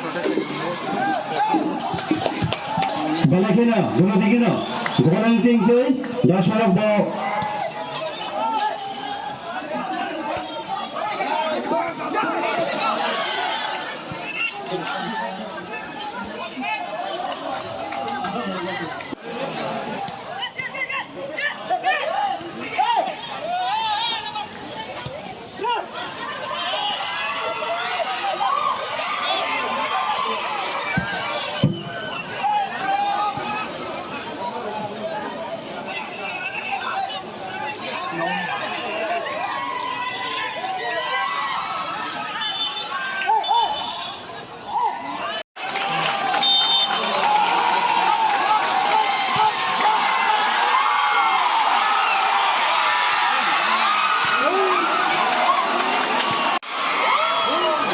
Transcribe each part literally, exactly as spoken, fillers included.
Belai kheno, gwnang twi kheno, gwnang twi twi, dosarok bo.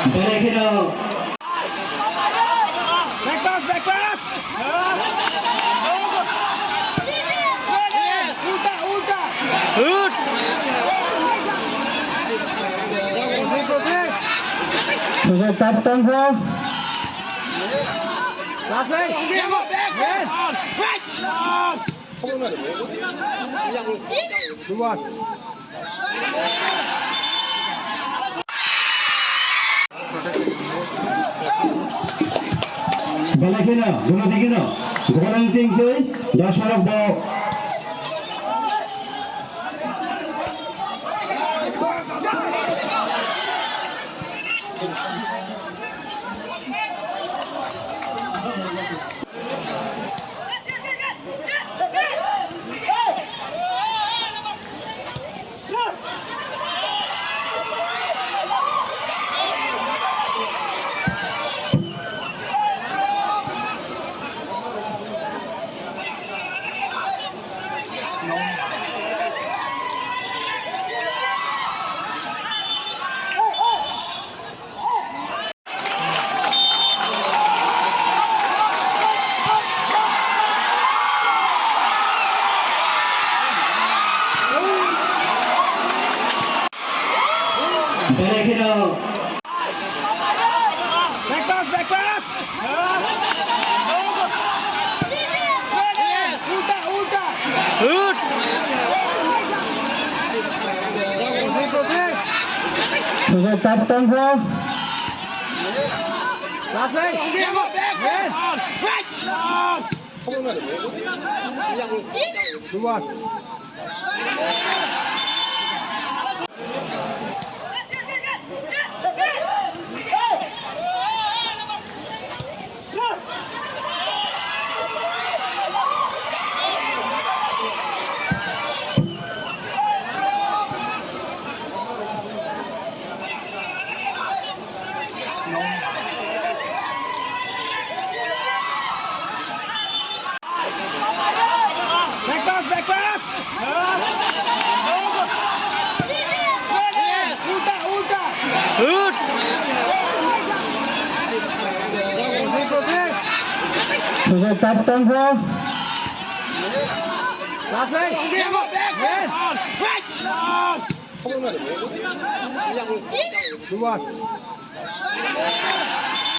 Belai kheno. Back pass, back pass. Ulta, ulta. Hut. Sujai tap tongkha. Last line. Two one. Belai kheno, gwnang twi kheno, gwnang twi twi, dosarok bo. Belai kheno. Back pass, back pass. Ulta, ulta. Hut. Sujai tap tongkha. Last line. Two one. Back pass, back pass. Ulta, ulta. Hut. Sujai tap tongkha. Last line. Two one.